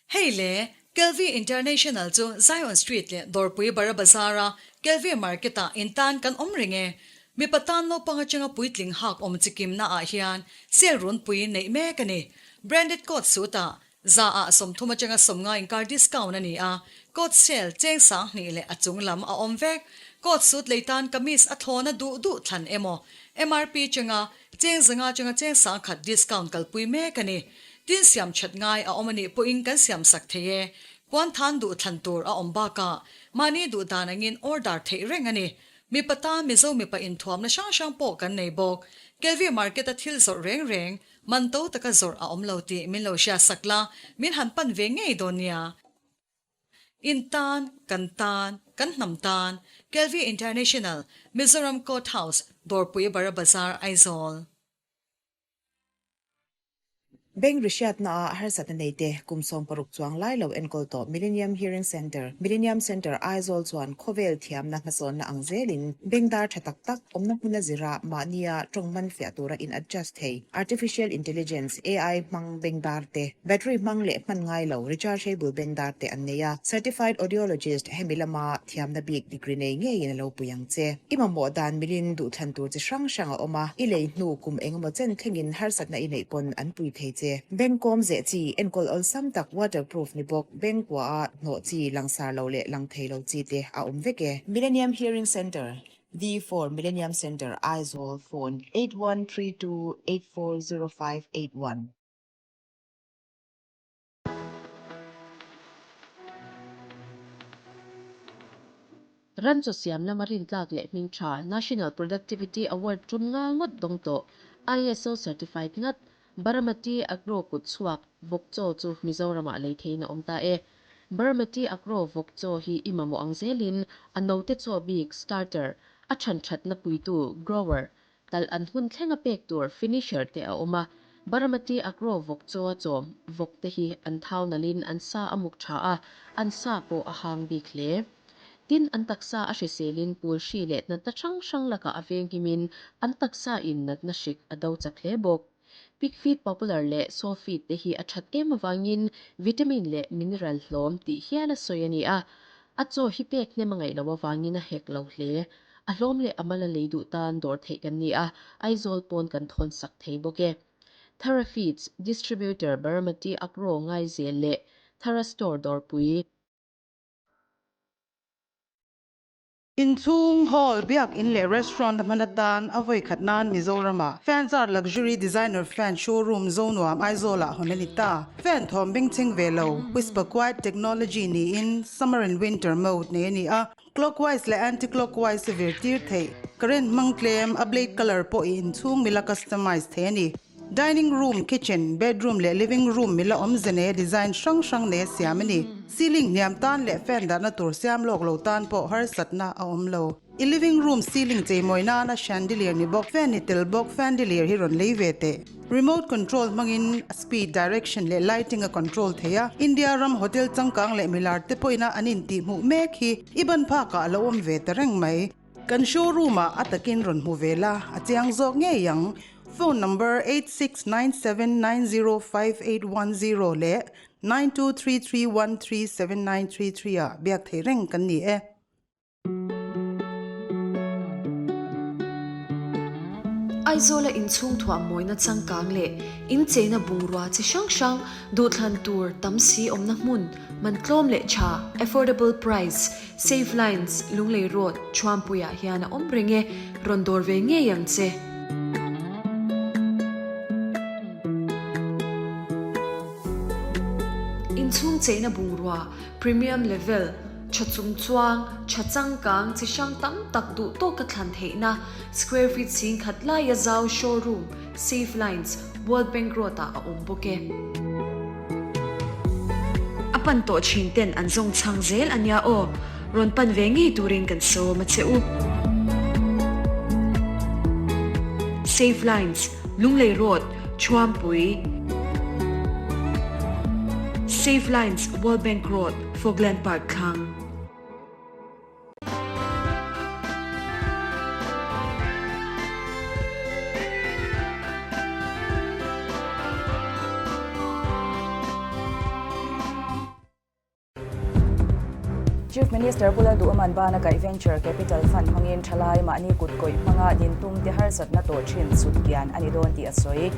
Hei le, Kelvie International chu Zion Street leh Dawrpui Bara Bazar-a Kelvie Market-ah in tan kan awm reng e. Mipa tan naupang atanga puitling hak awm chikimna ah hian sale runpui neih mek a ni. Branded coat suit-ah za ah 30 atanga 50 inkar discount a ni a, coat sale cheng 2000 leh a chung lam a awm vek. Coat suit lei tan kamis a thlawna duh duh thlan emaw MRP atanga Cheng 500 atanga cheng 1000 discount kalpui mek a ni. Tin siam that ngai a awm a nih pawhin kan siam sak thei e. Puan than duh thlan tur a awm bakah mahni duh dan angin order theih reng a ni. Mipa tan Mizo mipa inthuamna hrang hrang pawh kan nei bawk. Kelvie Market a thil zawrh reng reng, man to taka zawrh a awm lo tih min lo hriat sak la, min han pan ve ngei dawn nia. In tan, kan tan, kan hnam tan, Kelvie International, Mizoram Court House, Dawrpui Bara Bazar, Aizawl. Bank rihriatnaah harsatna neite kum 60 chuang lai lo enkawl tawh Millennium Hearing Centre, Millennium Centre Aizawl chuan khawvel thiamna hmasawnna ang zelin bank dar tha tak tak awmna hmuna zira mahnia tawng man fiah tura in adjust thei Artificial Intelligence, AI, hmang bank dar te, Battery hmang leh hman ngai lo rechargeable bank dar te an nei a, Certified Audiologist hemi lama thiamna bik degree nei ngeiin a lo pui ang che. I mamawh dan milin duhthlan tur chi hrang hrang a awm a, i lei hnu kum engemaw chen thlengin harsatna i neih pawn an pui thei che. Bank kawm zeh chi, enkawl awlsam tak waterproof ni bawk, bank kuaha hnawh chi, langsar lo leh lang thei lo chi te a awm vek e. Millennium Hearing Centre, V4 Millennium Centre, Aizawl, Phone, 8132840581. Ram chaw siam lama rintlak leh hming tha National Productivity Award tum nga ngawt dawng tawh ISO certified ngat Baramati Agro kut chhuak vawk chaw chu Mizoramah lei theiin a awm ta e. Baramati Agro vawk chaw hi i mamawh ang zelin a note chaw bik, starter, a than thatna puitu, grower, Talh an hun thleng a pek tur finisher te a awm a, Baramati Agro vawk chaw a chawm vawk te hi an thau nalhin an sa a muk tha a, an sa pawh a hang bik hle. Tin, an taksa a hriselin pul hri leh natna hrang hrang lakah a venghimin an taksa in natna hrik a do chak hle bawk. Pig feed popular leh sow feed te hi a that em avangin vitamin leh mineral hlawm tih hial a sawi a ni a, a chaw hi pek hnem a ngaih loh avangin a hek lo hle. A hlawm leh a mal a lei duh tan dawr theih kan ni a, Aizawl pawn kan thawn sak thei bawk e. Thara Feeds, Distributor Baramati Agro Ngaizel leh Thara Store Dawrpui. Inchhung, hall, biakin leh restaurant a hman atan a vawi khat nan Mizoram-ah Fanzar Luxury Designer Fan Showroom Zonuam Aizawl-ah hawn a ni ta. Fan thawm bengchheng ve lo, Whisper Quiet Technology niin Summer and Winter Mode nei a ni a, Clockwise leh Anti-clockwise a vir tir theih. Current hmang tlem, a blade colour pawh i inchhung mila customize thei a ni. Dining room, kitchen, bedroom leh living room mila awmze nei a design hrang hrang nei a siam a ni. Ceiling hniam tan leh fan dahna tur siam lawk lo tan pawh harsatna a awm lo. I living room ceiling cheimawi nana chandelier ni bawk, fan ni tel bawk fandelier hi rawn lei ve teh. Remote control hmangin a speed, direction leh lighting a control thei a. India ram hotel changkang leh milar te pawhin a an intihhmuh mek hi i ban phakah a lo awm ve ta reng mai. Kan showroom ah a takin rawn hmu ve la, a chiang zawk ngei ang. Phone number 8697905810 leh 9233137933 ah biak thei reng kan ni e. Aizawla inchhung thuah mawina changkang leh incheina bungrua chi hrang hrang duhthlan tur tam si awmna hmun man tlawm leh tha, affordable price, Save Lines, Lunglei Road, Thuampuiah hian a awm reng e, rawn dawr ve ngei ang che. Inchhung cheina bungrua, Premium Level, tha chung chuang, tha changkang, chi hrang tam tak duh tawka thlan theihna, square feet 10,000 laia zau showroom, Save Lines, World Bank Road-ah a awm bawk e. A pan tawh thin ten an zawng chhang zel a nia aw, rawn pan ve ngei turin kan sawm a che u. Save Lines, Lunglei Road, Thuampui. Save Lines, World Bank Road, Fogland Park thlang. Chief Minister Pu Lalduhawman bana kaih Venture Capital Fund hmangin thalai mahni kut kawih hmanga din tum te harsatna tawh thin sut kian a ni dawn tih a sawi.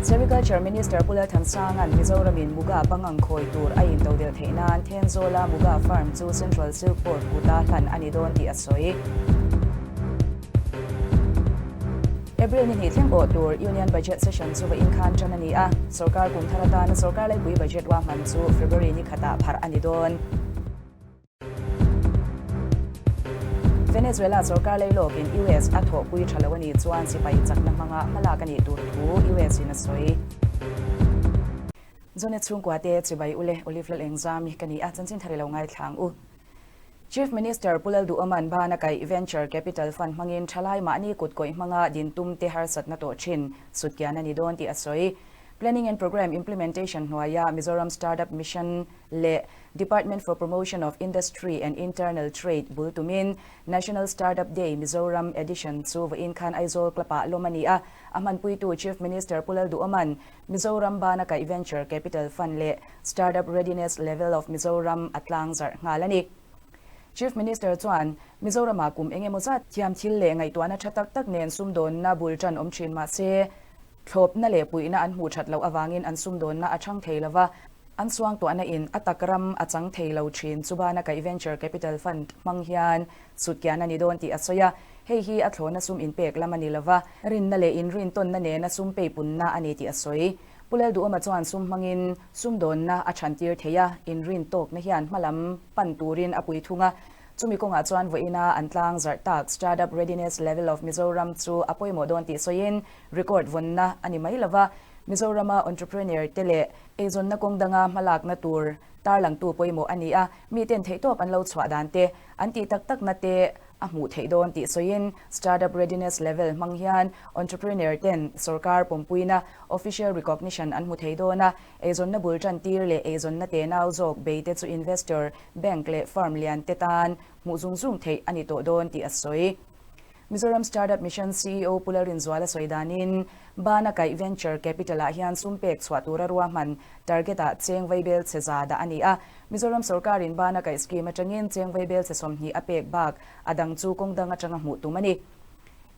Sericulture Minister Pu Lalthansanga'n Mizoramin Muga pangang khawi tur a intodelh theih nan Thenzawla Muga Farm chu Central Silk Board kuta hlan a ni dawn tih a sawi. April ni hnih thleng awh tur Union Budget Session chu va inkhan tan a ni a, sorkar kum thar atana sorkar laipui budget ruahman chu February ni khatah pharh a ni dawn. Venezuela sorkar leilawkin US a thawhpui tha lo a nih chuan sipai chakna hmanga hmalak a nih tur thu US in a sawi. Zonet chhungkua te chibai ule Olive Lalengzami ka ni a, chanchin thar i lo ngaithla ang u. Chief Minister Pu Lalduhawman bana kaih Venture Capital Fund hmangin thalai mahni kut kawih hmanga din tum te harsatna tawh thin sutkian a ni dawn tih a sawi. Planning and Programme Implementation hnuaia Mizoram Startup Mission leh Department for Promotion of Industry and Internal Trade bul tumin National Startup Day Mizoram Edition chu vawiin khan Aizawl Club-ah lawm a ni a. A hmanpuitu Chief Minister Pu Lalduhawman Mizoram bana kaih Venture Capital Fund leh Startup Readiness Level of Mizoram a tlang zarh nghal a ni. Chief Minister chuan Mizoramah kum eng emaw zat thiam thil leh ngaihtuahna tha tak tak nen sumdawnna bul tan awm thin mah se, thlawpna leh puihna an hmuh that loh avangin an sumdawnna a chhang thei lova, an suangtuahna in a tak ram a chang thei lo thin chu bana kaih Venture Capital Fund hmang hian sutkian a ni dawn tih a sawi a, hei hi a thlawhna sum inpek lam a ni lova, rinna leh inrintawnna nena sum peipunna a ni tih a sawi. Pu Lalduhawma chuan sum hmangin sumdawnna a chhantir thei a, inrin tawkna hian hmalam pan turin a pui thung a. Chumi kawngah chuan vawiina an tlang zarh tak Startup Readiness Level of Mizoram chu a pawimawh dawn tih sawiin record vawnna a ni mai lova, Mizorama entrepreneur te leh eizawnna kawng danga hmalakna tur tarlangtu pawimawh a ni a, miten theihtawp an lo chhuah dan te, an tih tak takna te a hmuh theih dawn tih sawiin Startup Readiness Level hmang hian entrepreneur ten sorkar pawmpuina, official recognition, an hmu thei dawn a, eizawnna bul tantir leh eizawnna tenau zawk beite chu investor, bank leh firm lian te tan hmuh zung zung theih a ni tawh dawn tih a sawi. Mizoram Startup Mission ceo Pu Lalrinzuala sawi danin, Bana kaih Venture Capital-ah hian sum pek chhuah tura ruahman target-ah cheng vaibel chhe za dah a ni a. Mizoram sorkarin Bana kaih scheme atangin cheng vaibel chhe 20 a pek bak a dang chu kawng dang atanga hmuh tum a ni.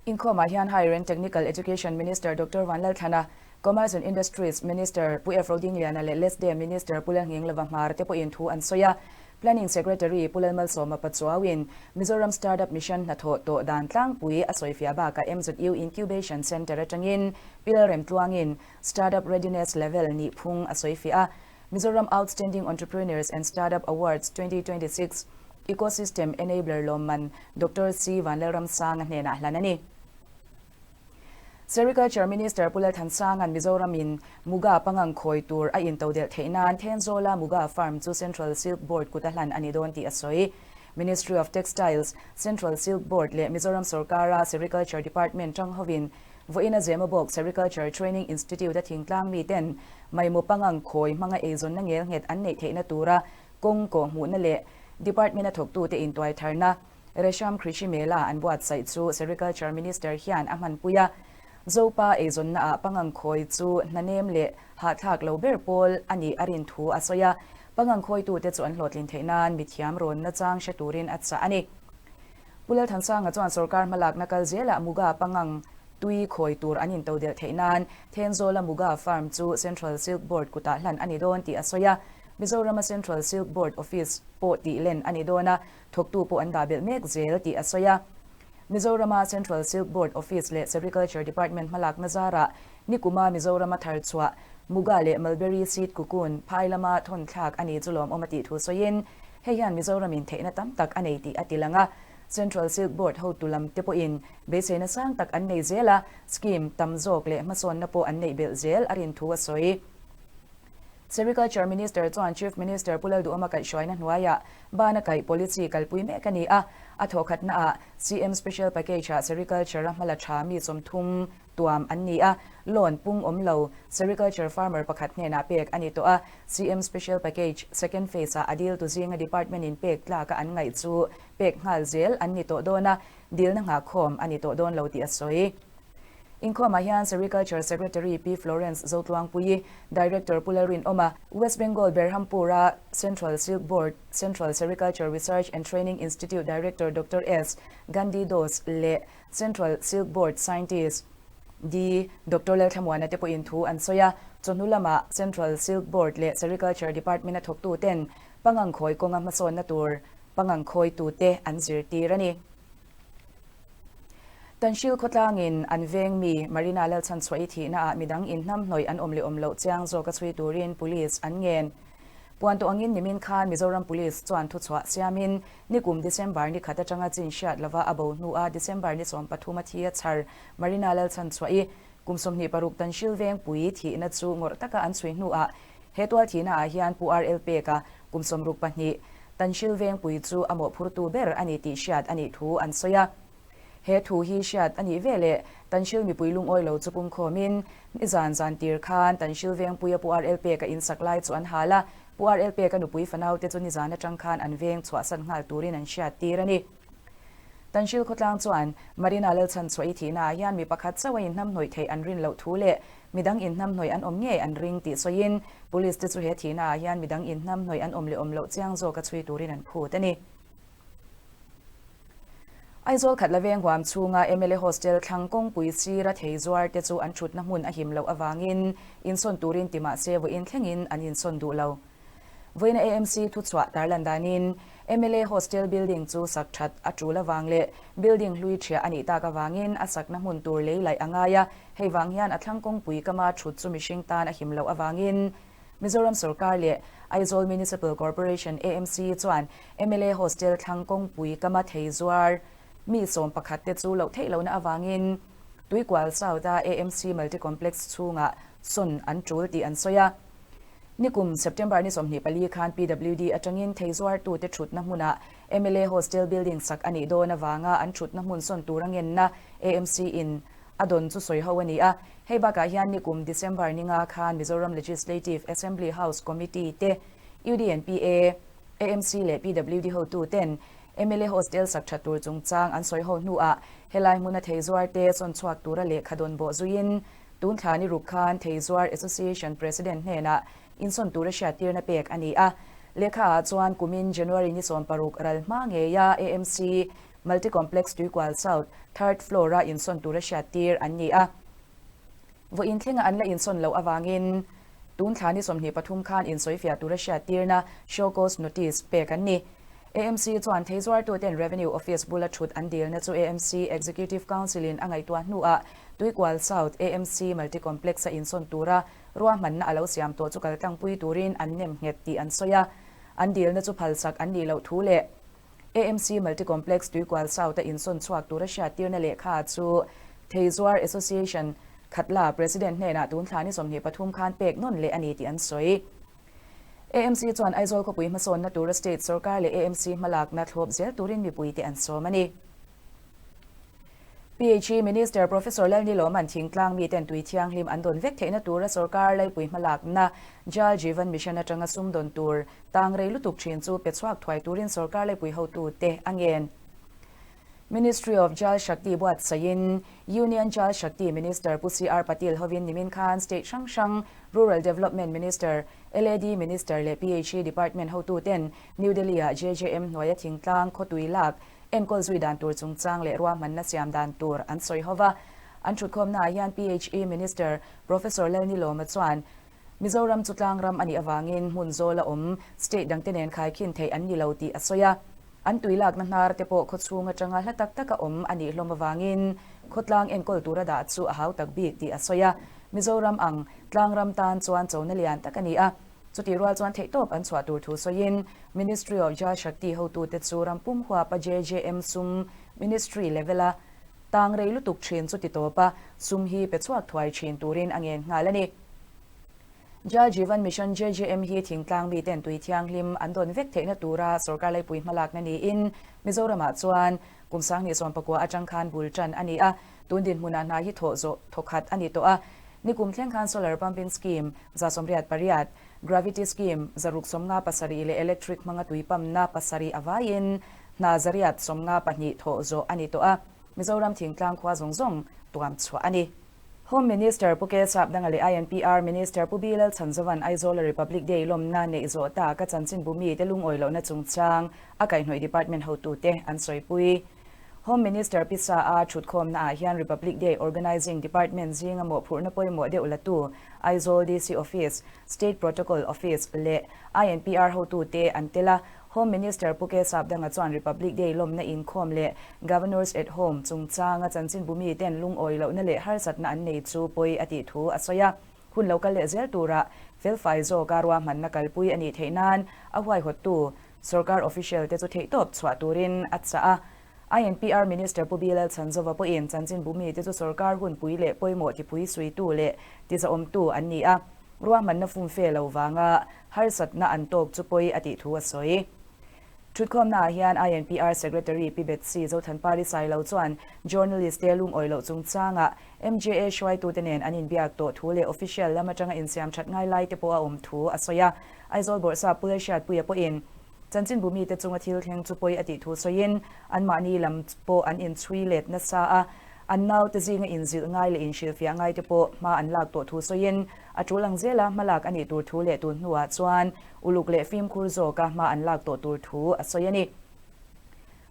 Inkhawmah hian Higher and Technical Education Minister Doctor Vanlalthlana, Commerce and Industries Minister Pu F. Rodingliana leh LESDE Minister Pu Lalnginglova Hmar te pawhin thu an sawi a. Planning Secretary Pu Lalmalsawma Pachuauin Mizoram Startup Mission hnathawh tawh dan tlangpui a sawifiah bakah MZU Incubation Centre atangin Pi Lalremtluangin Startup Readiness Level nih phung a sawifiah a. Mizoram Outstanding Entrepreneurs and Startup Awards 2026 Ecosystem Enabler lawmman Doctor C. Vanlalramsanga hnenah hlan a ni. Sericulture Minister Pu Lalthansanga'n Mizoramin Muga pangang khawi tur a intodelh theih nan Thenzawla Muga Farm chu Central Silk Board kut a hlan a ni dawn tih a sawi. Ministry of Textiles, Central Silk Board leh Mizoram sorkara Sericulture Department tang hovin vawiin a Zemabawk Sericulture Training Institute a thingtlang miten maimaw pangang khawi hmanga eizawnna ngelnghet an neih theihna tura kawng kawhhmuhna leh Department a thawktute intuaitharna Resham Krishi Mela an buatsaih chu Sericulture Minister hian a hmanpui a, Zopa eizawnnaah pangang khawi chu hnanem leh hahthlak lo ber pawl a nih a rin thu a sawi a, pangang khawitute chu an hlawhtlin theih nan mithiam rawnna chang hre turin a chah a ni. Pu Lalthansanga chuan sorkar hmalakna kal zelah Muga pangang tui khawi tur an intodelh theih nan Thenzawla Muga Farm chu Central Silk Board kutah hlan a ni dawn tih a sawi a, Mizorama Central Silk Board Office pawh tih len a ni dawn a, Thawktu pawh an dah belh mek zel tih a sawi a. Mizorama Central Silk Board Office leh Sericulture Department hmalakna zarah nikuma Mizorama thar chhuah Muga leh Mulberry Seed Cocoon phai lama thawn thlak a ni chu lawmawm a tih thu sawiin hei hian Mizoramin theihna tam tak a nei tih a ti lang a. Central Silk Board hotu lam te pawhin beiseina sang tak an nei zel a, scheme tam zawk leh hmasawnna pawh an neih belh zel a rin thu a sawi. Sericulture Minister chuan Chief Minister Pu Lalduhawma kaihhruaina hnuaiah bana kaih policy kalpui mek a ni a, a thawhkhatnaah CM Special Package-ah Sericulture-a hmala tha mi 30 tuam an ni a, loan pung awm lo Sericulture farmer pakhat hnenah pek a ni tawh a, CM Special Package second phase-ah a dil tu zinga department-in pek tlaka an ngaih chu pek nghal zel an ni tawh dawn a, dilna nghahkhawm a ni tawh dawn lo tih a sawi. Inkhawmah hian Sericulture Secretary Pi Florence Zotluangpuii, Director Pu Lalrinawma, West Bengal Berhampur-a Central Silk Board, Central Sericulture Research and Training Institute Director Doctor S. Gandhi Dos leh Central Silk Board Scientist D. Doctor Lalthlamuana te pawhin thu an sawi a. Chawhnu lamah Central Silk Board leh Sericulture Department-a thawktuten pangang khawi kawnga hmasawnna tur pangang khawitute an zirtir a ni. Tanhril khawtlangin an veng mi Marina Lalchhanchhuahi thihnaah midang inhnamhnawih an awm leh awm loh chiang zawka chhui turin Police an ngen. Puan tawh angin nimin khan Mizoram Police chuan thuchhuah siamin nikum December ni khat atanga chin hriat lova a bo hnuah December ni 13 a thi a chhar Marina Lalchhanchhuahi kum 26 Tanhril vengpui thihna chu ngawrh taka an chhui hnuah he tual thihnaah hian Pu RL Peka kum 62 Tanhril vengpui chu a mawhphurtu ber a ni tih hriat a nih thu an sawi a. He thu hi hriat a nih veleh Tanhril mipui lungawi lo chu pumkhawmin nizan zan tir khan Tanhril vengpuia Pu RL Peka insak lai chu an hal a, Pu RL Peka nupui fanaute chu nizan atang khan an veng chhuahsan nghal turin an hriat tir a ni. Tanhril khawtlang chuan Marina Lalchhanchhuahi thihnaah hian mi pakhat chauh a inhnamhnawih theih an rin loh thu leh midang inhnamhnawih an awm ngei an ring tih sawiin Police te chu he thihnaah hian midang inhnamhnawih an awm leh awm loh chiang zawka chhui turin an phut a ni. Aizawl khat la veng huam chhunga mla Hostel thlang kawngpui sira thei zuar te chu an thutna hmun a him loh avangin insawn turin ti mahse vawiin thlengin an insawn duh lo. Vawiina AMC thuchhuah tarlan danin mla Hostel building chu sak that a tul avang leh building hlui thiah a nih tak avangin a sakna hmun tur lei laih a ngai a, hei vang hian a thlang kawngpui kama thut chu mihring tan a him loh avangin Mizoram sorkar leh Aizawl Municipal Corporation, AMC, chuan mla Hostel thlang kawngpui kama thei zuar mi 11 te chu loh theih lohna avangin Tuikual South-a AMC Multi Complex chhungah sawn an tul tih an sawi a. Nikum September ni 24 khan PWD atangin thei zuartute thutna hmunah mla Hostel building sak a nih dawn avanga an thutna hmun sawn tur a ngenna AMC-in a dawn chu sawi ho a ni a. Hei bakah hian nikum December ni nga khan Mizoram Legislative Assembly House Committee te, UDNPA, AMC leh PWD hotu ten mla Hostel sak tha tur chungchang an sawi ho hnuah helai hmuna thei zuar te sawn chhuak tura lehkha dawn bawh zuiin tun thla ni ruk khan thei zuar Association President hnenah insawn tura hriattirna pek a ni a. Lehkha ah chuan kumin January ni 16 ral hma ngeia AMC Multi Complex Tuikual South, Third Floor-a insawn tura hriattir an ni a. Vawiin thlenga an la insawn loh avangin tun thla ni 23 khan insawifiah tura hriattirna Show Cause Notice pek an ni. AMC chuan thei zuartuten Revenue Office bula thut an dilna chu AMC Executive Council-in a ngaihtuah hnuah Tuikual South AMC Multi Complex-a insawn tura ruahmanna a lo siam tawh chu kaltlangpui turin an nem nghet tih an sawi a. An dilna chu phalsak an nih loh thu leh AMC Multi Complex Tuikual South-a insawn chhuak tura hriattirna lehkha chu Theizuar Association Khatla President hnenah tun thla ni 23 khan pek nawn leh a ni tih an sawi. AMC chuan Aizawl khawpui hmasawnna tura state sorkar leh AMC hmalakna thlawp zel turin mipuite an sawm a ni. PHE Minister Professor Lalnilawman thingtlang miten tui thianghlim an dawn vek theihna tura sorkar laipui hmalakna Jal Jeevan Mission atanga sum dawn tur tang rei lutuk thin chu pe chhuak thuai turin sorkar laipui hotute a ngen. Ministry of Jal Shakti buatsaihin Union Jal Shakti Minister Pu CR Patil hovin nimin khan state hrang hrang Rural Development Minister, LAD Minister leh PHE Department hotuten New Delhi-ah JJM hnuaia thingtlang khawtui lak Enkawl zui dan tur chungchang leh ruahmanna siam dan tur an sawi ho va. An thutkhawmnaah hian PHE Minister Professor Lalnilawma chuan Mizoram chu tlangram a nih avangin hmun zawl a awm state dangte nen khaikhin theih an ni lo tih a sawi a. An tui lakna hnar te pawh khawchhung atanga hla tak taka awm a nih hlawm avangin khawtlang enkawl tura dah chu a hau tak bik tih a sawi a. Mizoram ang tlangram tan chuan chona lian tak a ni a. Chutih rual chuan theihtawp an chhuah tur thu sawiin Ministry of Jal Shakti hotute chu ram pum huapa JJM sum Ministry level-a tang rei lutuk thin chu ti tawp a, sum hi pe chhuak thuai thin turin a ngen nghal a ni. Jal Jeevan Mission, JJM, hi thingtlang miten tui thianghlim an dawn vek theihna tura sorkar laipui hmalakna niin Mizoramah chuan kum 2019 atang khan bul tan a ni a, tun dinhmunah hna hi thawh zawh thawkhat a ni tawh a. Nikum thleng khan Solar Pumping Scheme 188, Gravity Scheme 657 leh Electric hmanga tui pumpna 7 a vaiin hna 892 thawh zawh a ni tawh a, Mizoram thingtlang khua zawng zawng tuam chhuah a ni. Home Minister Pu K Sapdanga leh INPR Minister Pu B Lalchhanzova'n Aizawla Republic Day lawmna neih zawh tak a chanchinbu mite lungawi lohna chungchang a kaihhnawih department hotute an sawipui. Home Minister Pisa a thutkhawmna ah hian Republic Day Organising Department zinga mawhphurhna pawimawh deuh latu Aizawl DC Office, State Protocol Office leh INPR hotute an tel a. Home Minister Pu K Sapdanga chuan Republic Day lawmna inkhawm leh Governors at Home chungchanga chanchinbu miten lungawi lohna leh harsatna an nei chu pawi a tih thu a sawi a. Hun lo kal leh zel tura felfai zawka ruahmanna kalpui a nih theih nan a huaihawttu Sorkar official te chu theihtawp chhuah turin a chah a. INPR Minister Pu Bilal Chhanzova pawhin chanchinbu mite chu sorkar hunpui leh pawimawh tipui suitu leh tizawmtu an ni a, ruahmanna fumfe lo vanga harsatna an tawk chu pawi a tih thu a sawi. Thutkhawmnaah hian INPR Secretary Pi Betsy Zothanpari Sailo chuan journalist te lungawi loh chungchangah MJA hruaitute nen an inbiak tawh thu leh official lam atanga insiam that ngai lai te pawh a awm thu a sawi a. Aizawl Bawrhsap Pu Lalhriatpuia pawhin chanchinbu mite chunga thil thleng chu pawi a tih thu sawiin anmahni lam pawh an inchhui let nasa a, an naute zinga inzilh ngai leh inhrilhfiah ngai te pawh hma an lak tawh thu sawiin a tul ang zela hmalak a nih tur thu leh tun hnuah chuan uluk leh fimkhur zawka hma an lak tawh tur thu a sawi a ni.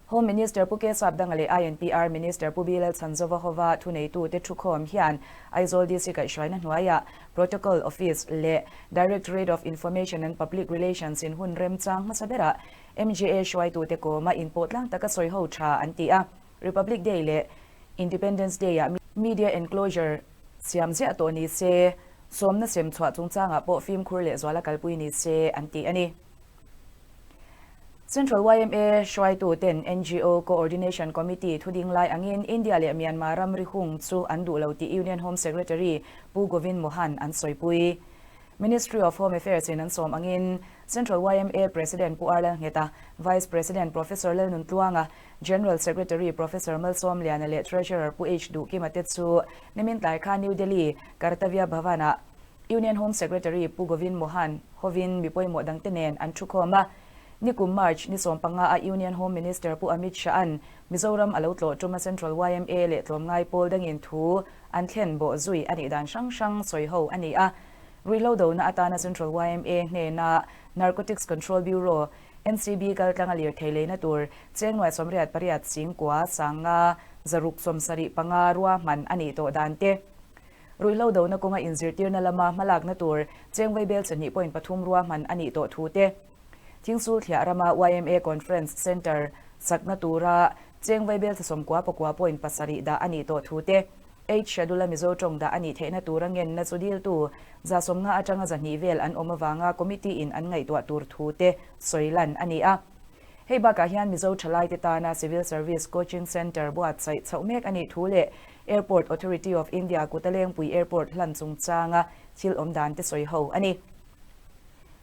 Home Minister Pu K Sapdanga leh INPR Minister Pu B Lalchhanzova hova thuneitute thukhawm hian Aizawl DC kaihhruaina hnuaiah Protocol Office leh Directorate of Information and Public Relations in hun remchang hmasa berah MJA hruaitute kawma inpawh tlang taka sawi ho tha an ti a. Republic Day leh Independence Day-ah media enclosure siam ziah tawh ni se, sawmna sem chhuah chungchangah pawh fimkhur leh zuala kalpui ni se an ti a ni. Central yma hruaitu ten ngo Coordination Committee thuding lai angin India leh Myanmar ramri hung chu an duh lo tih Union Home Secretary Pu Govind Mohan an sawipui. Ministry of Home Affairs in an sawm angin Central yma President Pu R Lalngheta, Vice President Professor Lalnuntluanga, General Secretary Professor Malsawmliana leh Treasurer Pu H Duhkima te chu nimin tlai kha New Delhi Kartavya Bhavan-ah Union Home Secretary Pu Govind Mohan hovin mi pawimawh dangte nen an thukhawm a. Nikum March ni 15 a Union Home Minister Pu Amit Shah-a'n Mizoram a lo tlawh tum a Central yma leh tlawmngai pawl dangin thu an thlen bawh zui a nih dan hrang hrang sawi ho a ni a. Ruihhlo dona atana Central yma hnena Narcotics Control Bureau, NCB, kaltlanga lirthei leina tur cheng nuai 88 singkua sanga zaruk 75 ruahman a nih tawh dan te. Ruihhlo dona kawnga inzirtirna lama hmalakna tur cheng vaibel chahnih point pathum ruahman a nih tawh thu te. Thingsul thliah rama yma Conference Centre sakna tura cheng vaibel thla 94 point pasarih dah a nih tawh thu te. Eight Schedule-a Mizo tawng dah a nih theihna tura ngenna chu diltu 150 atanga 200 vel an awm avanga committee in an ngaihtuah tur thu te sawi lan a ni a. Hei bakah hian Mizo thalaite tana Civil Service Coaching Centre buatsaih chhoh mek a nih thu leh Airport Authority of India Kutalengpui Airport hlan chungchanga thil awm dan te sawi ho a ni.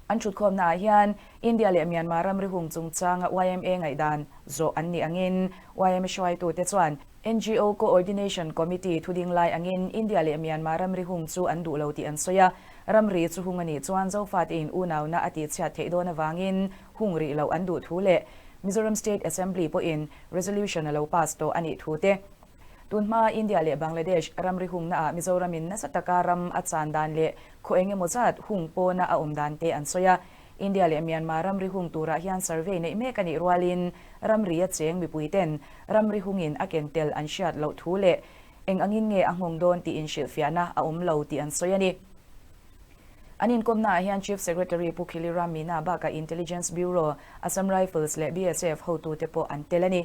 An thutkhawmnaah hian India leh Myanmar ramri hung chungchanga yma ngaihdan zawh an nih angin yma hruaitute chuan ngo Coordination Committee thuding lai angin India leh Myanmar ramri hung chu an duh lo tih an sawi a, ramri chu hung a nih chuan Zofate in unauna a tihchhiat theih dawn avangin hung rih loh an duh thu leh Mizoram State Assembly pawhin resolution a lo pass tawh a nih thu te. Tunhma India leh Bangladesh ramri hungnaah Mizoramin nasa taka ram a chan dan leh khaw eng emaw zat hung pawna a awm dan te an sawi a. India leh Myanmar ramri hung turah hian survey neih mek a nih rualin ramri a cheng mipuiten ramri hungin a ken tel an hriat loh thu leh eng angin nge a nghawng dawn tih inhrilhfiahna a awm lo tih an sawi a ni. An inkawmnaah hian Chief Secretary Pu Khiliram Meena bakah Intelligence Bureau, Assam Rifles leh BSF hotute pawh an tel a ni.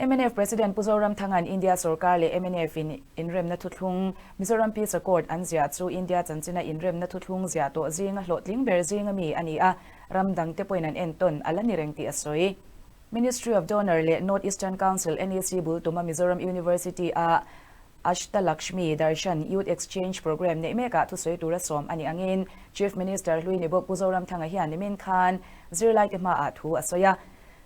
Mnf President Pu Zoramthanga'n India sorkar leh mnf in inremna thuthlung Mizoram Peace Accord an ziah chu India chanchina inremna thuthlung ziah tawh zinga hlawhtling ber zinga mi a ni a, ram dangte pawhin an entawn a la ni reng tih a sawi. Ministry of Donor leh North Eastern Council, NEC, bul tuma Mizoram University a Ashtalakshmi Darshan Youth Exchange Programme neih mekah thusawi tura sawm a nih angin Chief Minister hlui ni bawk Pu Zoramthanga hian nimin khan zirlaite hmaah thu a sawi a.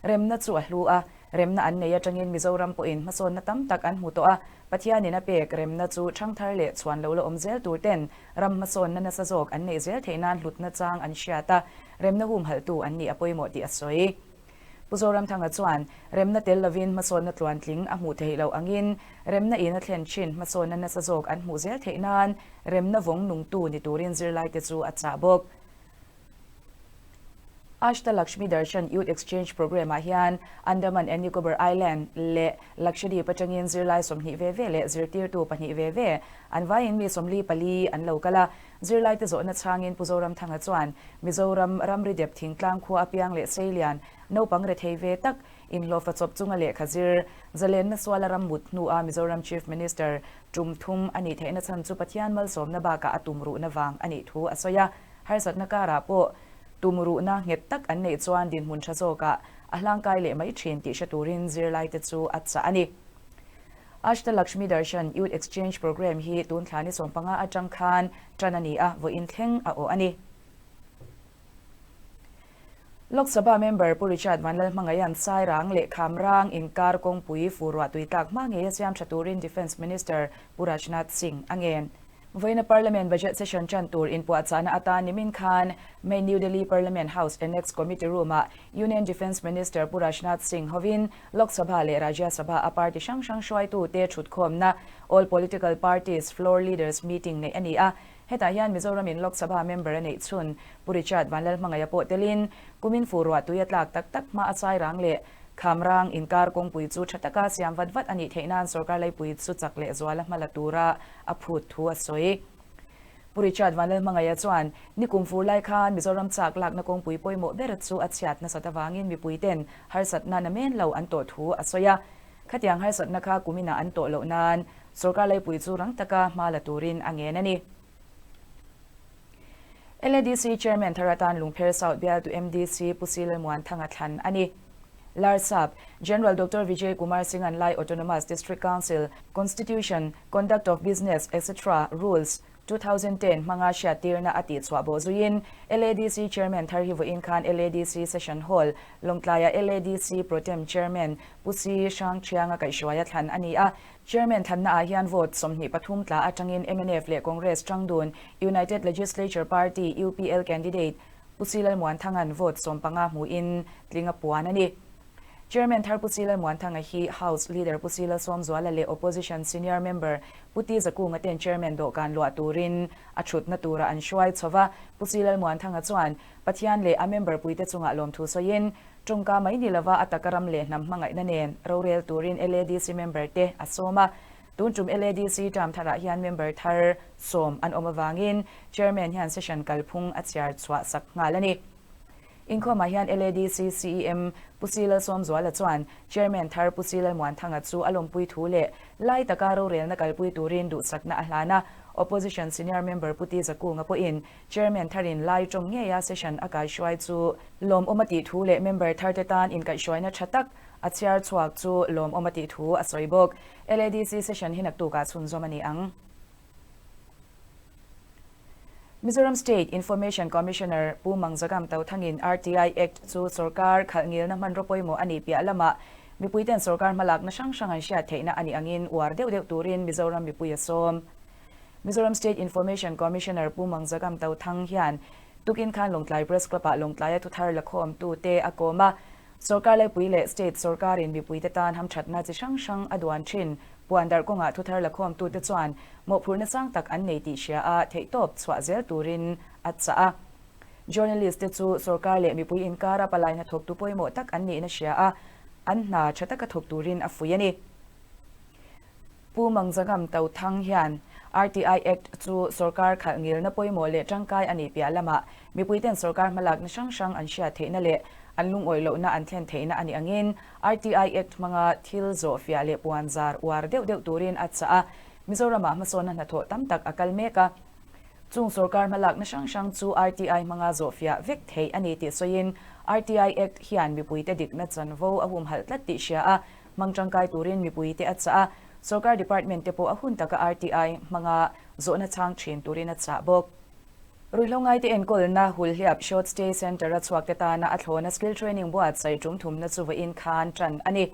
Remna chu a hlu a, remna an nei atangin Mizoram pawhin hmasawnna tam tak an hmu tawh a, Pathianin a pek remna chu thangthar leh chhuan lo la awm zel tur ten ram hmasawnna nasa zawk an neih zel theih nan hlutna chang an hriat a, remna humhalhtu an nih a pawimawh tih a sawi. Pu Zoramthanga chuan, Remna tel lovin hmasawnna tluantling a hmuh theih loh angin remna in a thlen thin hmasawnna nasa zawk an hmuh zel theih nan remna vawng nungtu ni turin zirlaite chu a chah bawk. Ashta Lakshmi Darshan Youth Exchange Programme ah hian Andaman and Nicobar Island leh Lakshadweep atangin zirlai 20 ve ve leh zirtirtu pahnih ve ve an vaiin mi 44 an lo kal a. Zirlaite zawhna chhangin Pu Zoramthanga chuan Mizoram ramri dep thingtlang khua apiang leh seilian naupang rethei ve tak inhlawhfa chawp chunga lehkha zir zalenna suala ram mut hnua Mizoram Chief Minister tum thum a nih theihna chhan chu Pathian malsawmna bakah a tum ruhna vang a nih thu a sawi a. Harsatna karah pawh tum ruhna nghet tak an neih chuan dinhmun tha zawkah a hlangkai leh mai thin tih hre turin zirlaite chu a chah a ni. Ashta Lakshmi Darshan Youth Exchange Programme hi tun thla ni 15 atang khan tan a ni a, vawiin thleng a awh a ni. Lok Sabha member Pu Richard Vanlalhmangaian Sairang leh Khamrang inkar kawngpui fur ruah tui tlak hma ngeia siam tha turin Defence Minister Pu Rajnath Singh a ngen. Vawiina Parliament Budget Session tan tur inpuahchahna atan nimin khan May New Delhi Parliament House Annex Committee Room-ah Union Defence Minister Pu Rajnath Singh hovin Lok Sabha leh Rajya Sabha a party hrang hrang hruaitute thutkhawmna All Political Parties Floor Leaders Meeting neih a ni a. Hetah hian Mizoramin Lok Sabha member a neih chhun Pu Richard Vanlalhmangaia pawh telin kumin fu ruah tui a tlak tak tak hma a Sairang leh Khamrang inkar kawngpui chu tha taka siam vat vat a nih theih nan sorkar laipui chu chak leh zuala hma la tura a phut thu a sawi. Pu Richard Vanlalhmangaia chuan nikum fur lai khan Mizoram chak lakna kawngpui pawimawh ber chu a chhiat nasat avangin mipuiten harsatna na men lo an tawh thu a sawi a. Khatiang harsatna kha kuminah an tawh loh nan sorkar laipui chu rang taka hma la turin a ngen a ni. LADC Chairman thar atan Lungpher South bialtu MDC Pu Silalmuanthanga thlan a ni. Larsap, General Doctor Vijay Kumar Singh an Lai Autonomous District Council, Constitution, Conduct of Business etc. Rules, 2010 hmanga hriattirna a tihchhuah bawh zuiin LADC Chairman thar hi vawiin khan LADC Session Hall, Lawngtlaia LADC Pro-tem Chairman Pu Si Hrangthianga kaihhruaia thlan a ni a. Chairman thlanna ah hian vote 23 tla atangin MNF leh Congress tangdun United Legislature Party, UPL, candidate Pu Silalmuanthanga'n vote 15 hmuin tling a puan a ni. Chairman thar Pu Silalmuanthanga hi House Leader Pu Silalsawmzuala leh Opposition Senior Member Pu T Zakunga ten Chairman dawhkan luah turin a thutna tura an hruai chhova. Pu Silalmuanthanga chuan Pathian leh a member puite chungah lawmthu sawiin tawngka mai ni lova a taka ram leh hnam hmangaihna nen rorel turin LADC member te a sawm a. Tun tum LADC term tharah hian member thar 10 an awm avangin Chairman hian session kalphung a chhiar chhuah sak nghal a ni. Inkhawmah hian LADC CEM Pu Silalsawmzuala chuan Chairman thar Pu Silalmuanthanga chu a lawmpui thu leh lai taka rorelna kalpui turin duhsakna a hlan a. Opposition Senior Member Pu T Zakunga pawhin Chairman tharin lai tawng ngeia session a kaihhruai chu lawmawm a tih thu leh member tharte tan inkaihhruaina tha tak a chhiar chhuak chu lawmawm a tih thu a sawi bawk. LADC session hi naktukah chhunzawm a ni ang. Mizoram State Information Commissioner Pu Mangzagam Tothangin RTI Act chu sorkar khalh ngilna hmanraw pawimawh a nih piah lamah mipuiten sorkar hmalakna hrang hrang an hriat theihna a nih angin uar deuh deuh turin Mizoram mipui a sawm. Mizoram State Information Commissioner Pu Mangzagam Tothang hian tukin khan Lawngtlai Press Club-ah Lawngtlaia thuthar lakhawm tute a kawm a. Sorkar laipui leh state sorkarin mipuite tan hamthatna chi hrang hrang a duan thin. Puan darh kawngah thuthar lakhawm tute chuan mawhphurhna sang tak an nei tih hria a theihtawp chhuah zel turin a chah a. Journalist te chu sorkar leh mipui inkara palai hnathawktu pawimawh tak an nihna hria a, an hna tha taka thawk turin a fuih a ni. Pu Mangzagam Tothang hian RTI Act chu sorkar khalh ngilna pawimawh leh tangkai a nih piah lamah mipuiten sorkar hmalakna hrang hrang an hriat theihna leh an lungawih lohna an thlen theihna a nih angin RTI Act hmanga thil zawh fiah leh puan zar uar deuh deuh turin a chah a. Mizoramah hmasawnna hnathawh tam tak a kal mek a. Chung sorkar hmalakna hrang hrang chu RTI hmanga zawh fiah vek theih a ni tih sawiin RTI Act hian mipuite dikna chanvo a humhalh tlat tih hria a, hmang tangkai turin mipuite a chah a, sorkar department te pawh a hun taka RTI hmanga zawhna chhang thin turin a chah bawk. Ruihhlo ngaite enkawlna Hulhliap Short Stay Centre a chhuak te tana a thlawna skill training buatsaih tum thumna chu vawiin khan tan a ni.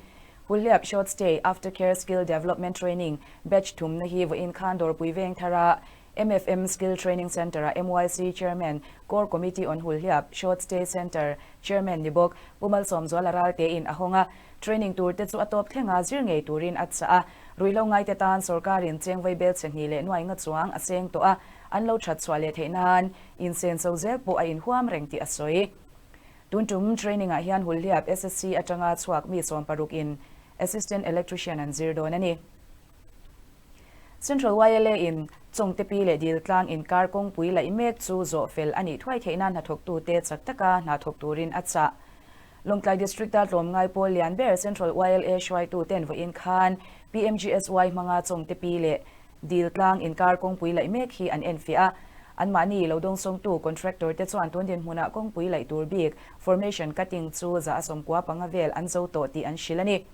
Hulhliap Short Stay Aftercare Skill Development Training batch thumna hi vawiin khan Dawrpui Veng thara. MFM Skill Training Centre-a MYC Chairman, Core Committee on Hulhliap Short Stay Centre Chairman ni bawk Pu Malsawmzuala Raltein a hawng a. Training tur te chu a tawp thleng a, zir ngei turin a chah a. Ruihhlo ngaite tan sorkarin chengvei bel chhe hnih leh nuai nga chuang a seng tawh a, an lo that chhuah leh theih nan insenso zel pawh a inhuam reng tih a sawi. Tun tum training ah hian Hulhliap SSC atanga chhuak mi 16 in Assistant Electrician an zir dawn a ni. Central YLA in Chawngte pi leh Diltlang inkar kawngpui laih mek chu zawh fel a nih thuai theih nan hnathawktute chak taka hna thawk turin a chah. Lawngtlai District-a tlawmngai pawl lian ber Central YLA hruaituten vawiin khan PMGSY hmanga Chawngte pi leh Diltlang inkar kawngpui laih mek hi an enfiah a. Anmahni lo dawngsawngtu contractor te chuan tun dinhmunah kawngpui laih tur bik formation cutting chu za a 95 vel an zo tawh tih an hrilh a ni.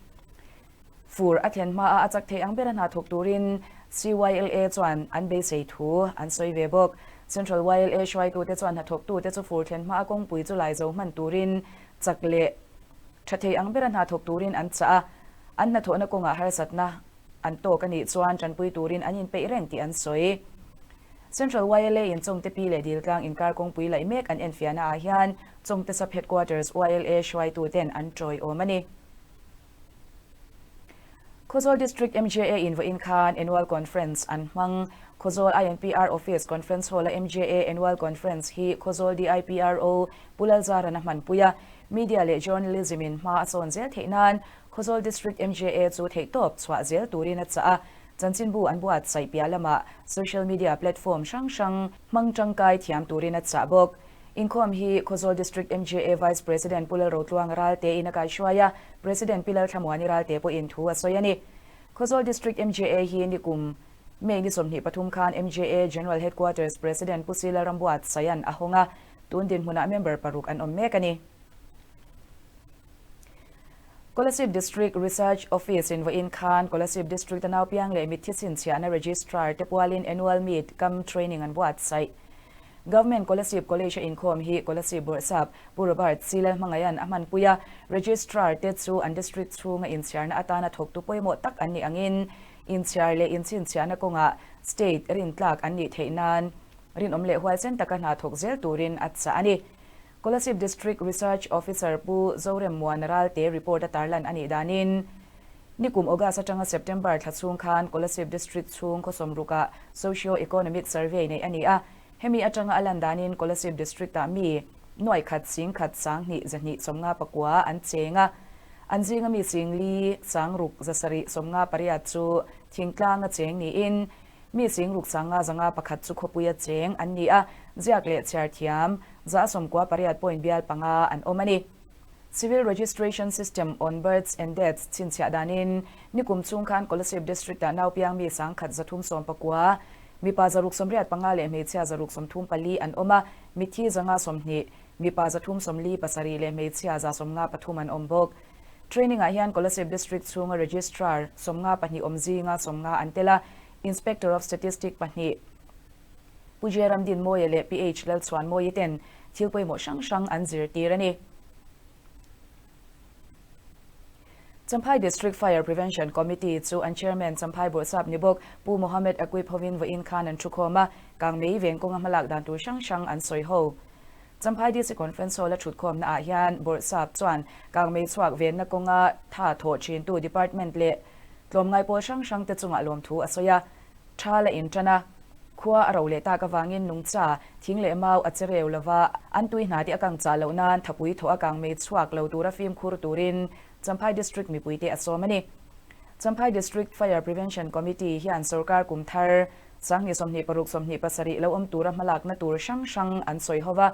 Fur a thlen hmaah a chak thei ang bera hna thawk turin CYLA chuan an beisei thu an sawi ve bawk. Central YLA hruaitute chuan hnathawktute chu fur thlen hmaa kawngpui chu lai zo hman turin chak leh tha thei ang bera hna thawk turin an chah a, an hnathawhna kawngah harsatna an tawk a nih chuan tanpui turin an inpeih reng tih an sawi. Central YLA in Chawngte Pi leh Diltlang inkar kawngpui laih mek an enfiahna ah hian Chawngte Sub Headquarters YLA hruaituten an tawiawm a ni. Khawzawl District MJA in vawiin khan Annual Conference an hmang. Khawzawl INPR Office Conference Hall-a MJA Annual Conference hi Khawzawl DIPRO Pu Lalzaran a hmanpui a. Media leh Journalism in hma a sawn zel theih nan Khawzawl District MJA chu theihtawp chhuah zel turin a chah a. Chanchinbu an buatsaih piah lamah Social Media platform hrang hrang hmang tangkai thiam turin a chah bawk. Inkhawm hi Khawzawl District MJA Vice President Pu Lalrotluanga Ralte in a kaihruai a, President Pi Lalthlamuani Ralte pawhin thu a sawi a ni. Khawzawl District MJA hi nikum May ni 23 khan MJA General Headquarters President Pu Sila Rambuatsaian a hawng a, tun dinhmunah member paruk an awm mek a ni. Kolasib District Research Office in vawiin khan Kolasib District a naupiang leh mitthi chhinchhiahna Registrar te pualin Annual Meet cum Training an buatsaih. Government Kolasib College a inkhawm hi Kolasib Bawrhsap Pu Robert C. Lalhmangaian a hmanpui a, Registrar te chu an district chhunga inchhiarna atana thawktu pawimawh tak an nih angin inchhiar leh inchhinchhiahna kawngah state rintlak an nih theih nan rinawm leh huaisen taka hna thawk zel turin a chah a ni. Kolasib District Research Officer Pu Zorem Muana Ralte report a tarlan a nih danin Nikum August atanga September thla chhung khan Kolasib District chhung khawsawm rukah Socio-Economic Survey neih a ni a. Hemi atanga a lan danin Kolasib District-ah mi nuai khat sing khat 20 2 50 pakua an cheng a. An zinga mi sing li sang ruk 7 50 pariat chu thingtlang a cheng niin mi sing ruk 5 zanga pakhat chu khawpui a cheng an ni a. Ziak leh chhiar thiam 90 pariat point bial panga an awm a ni. Civil Registration System on Births and Deaths chhinchhiah danin nikum chhung khan Kolasib District-ah naupiang mi 100 310 pakua, mipa 685 leh hmeichhia 634 an awm a, mitthi 120, mipa 347 leh hmeichhia 153 an awm bawk. Training-ah hian Kolasib District chhunga Registrar 52 awm zinga 50 an tel a, Inspector of Statistic pahnih, Pu J. Ramdinmawia leh PH Lalchhuanmawii ten thil pawimawh hrang hrang an zirtir a ni. Champhai District Fire Prevention Committee chu an Chairman Champhai Bawrhsap ni bawk Pu Mohammed Aquib hovin vawiin khan an thukhawm a, kangmei veng kawnga hmalak dan tur hrang hrang an sawi ho. Champhai DC Conference Hall a thutkhawmna ah hian Bawrhsap chuan kangmei chhuak venna kawnga tha thawh thintu department leh tlawmngai pawl hrang hrang te chungah lawmthu a sawi a. Tha la in tan a, khua a ro leh tak avangin nungcha, thing leh mau a che reu lova, an tui hna te a kang chah loh nan thapui thawh a kang mei chhuak lo tura fimkhur turin Champhai District mipuite a sawm a ni. Champhai District Fire Prevention Committee hian sorkar kum thar 2026 27 lo awm tura hmalakna tur hrang hrang an sawi ho va,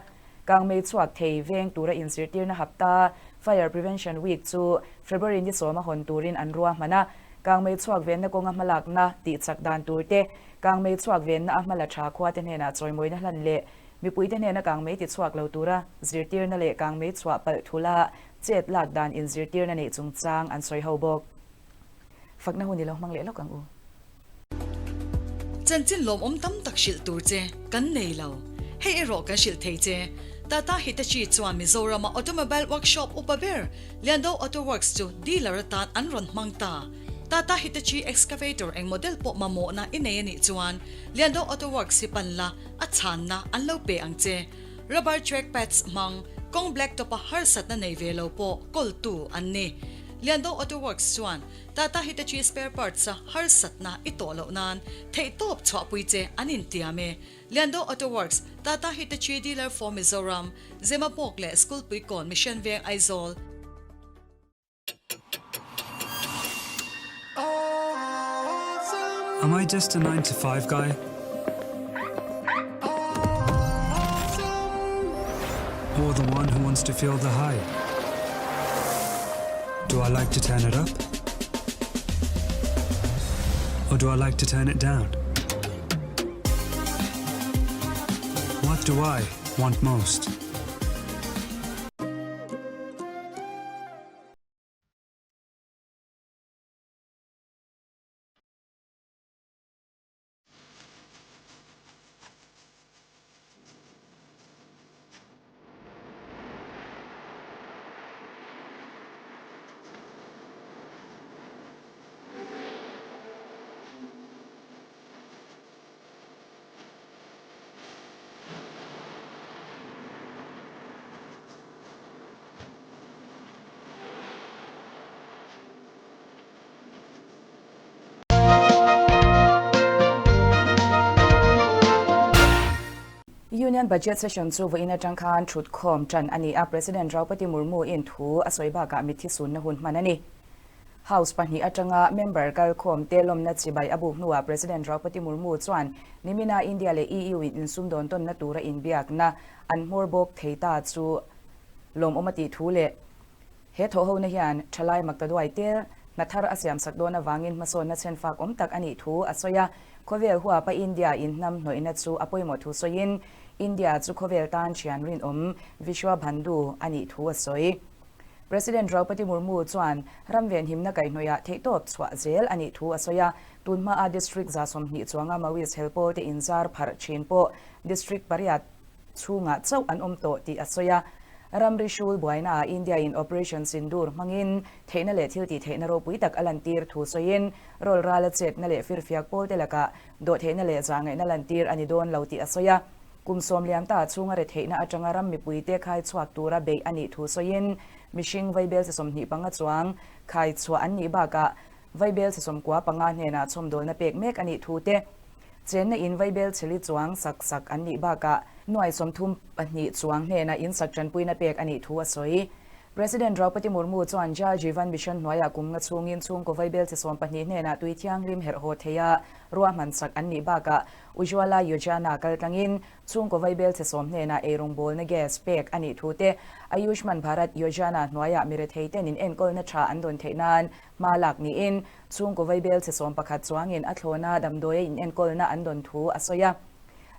kang mei chhuak thei veng tura inzirtirna hapta Fire Prevention Week chu February ni sawma hawn turin an ruahman a. Kangmei chhuak venna kawnga hmalakna tih chak dan tur te, kangmei chhuak venna a hmala tha khuate hnenah chawimawina hlan leh mipuite hnena kangmei ti chhuak lo tura zirtirna leh kangmei chhuah palh thula chet lak dan inzirtirna neih chungchang an sawi ho bawk. Fakna hun i lo hmang leh lawk ang u. Chanchin lawmawm tam tak hrilh tur che kan nei lo. Hei erawh kan hrilh thei che. Tata Hitachi chuan Mizorama automobile workshop upa ber Liando Auto Works chu dealer atan an rawn hmang ta. Tata Hitachi Excavator eng model pawh mamawhna i nei a nih chuan Liando Auto Works hi pan la, a chhanna an lo pe ang che. Rubber track pads hmang, kawng black top a harsatna nei ve lo pawh kawltu an ni. Liando Auto Works chuan Tata Hitachi spare parts a harsatna i tawh loh nan theihtawp chhuahpui che an intiam e. Liando Auto Works, Tata Hitachi dealer for Mizoram, Zemabawk leh Skulpuikawn Mission Veng Aizawl. Am I just a 9 to 5 guy? Or the one who wants to feel the high? Do I like to turn it up? Or do I like to turn it down? What do I want most? Union Budget Session chu vawiin atang khan thutkhawm tan a ni a, President Draupadi Murmu in thu a sawi bakah mitthi sunna hun hman a ni. House pahnih atanga member kalkhawm te lawmna chibai a buk hnuah President Draupadi Murmu chuan nimina India leh EU in insumdawn tawnna tura inbiakna an hmawr bawk thei ta chu lawmawm a tih thu leh he thawhhona hian thalai maktaduai tel hna thar a siamsak dawn avangin hmasawnna chhenfak awm tak a nih thu a sawi a. Khawvel huapa India inhnam hnawihna chu a pawimawh thu sawiin India chu khawvel tan thian rinawm Vishwa Bandhu a nih thu a sawi. President Draupadi Murmu chuan ram venhimna kaihhnawihah theihtawp chhuah zel a nih thu a sawi a, tunhmaa District 20 chuanga Maoist helpawl te inzar pharh thin pawh District pariat chhungah chauh an awm tawh tih a sawi a. Ramri hrul buainaah India in Operation Sindoor hmangin theihna leh thil tihtheihna ropui tak a lantir thu sawiin rawlrala chetna leh firfiak pawl te lakah dawhtheihna leh zahngaihna lantir a ni dawn lo tih a sawi a. Kum sawm liam ta chhunga retheihna atanga ram mipuite khai chhuak tura beih a nih thu sawiin mihring vaibel che 25 chuang khai chhuah an nih bakah vaibel che 95 hnenah chhawmdawlna pek mek a nih thu te, chenna in vaibel chheli chuang sak sak an nih bakah nuai 32 chuang hnenah in sak tanpuina pek a nih thu a sawi. President Draupadi Murmu chuan Jal Jeevan Mission hnuaiah kum nga chhungin chhungkaw vaibel che 12 hnenah tui thianghlim herh haw theia ruahman sak an nih bakah Ujjwala Yojana kaltlangin chhungkaw vaibel che sawm hnenah eirawngbawlna gas pek a nih thu te, Ayushman Bharat Yojana hnuaiah mirethei ten in enkawlna tha an dawn theih nan hma lak niin chhungkaw vaibel che 11 chuangin a thlawna damdawia in enkawlna an dawn thu a sawi a.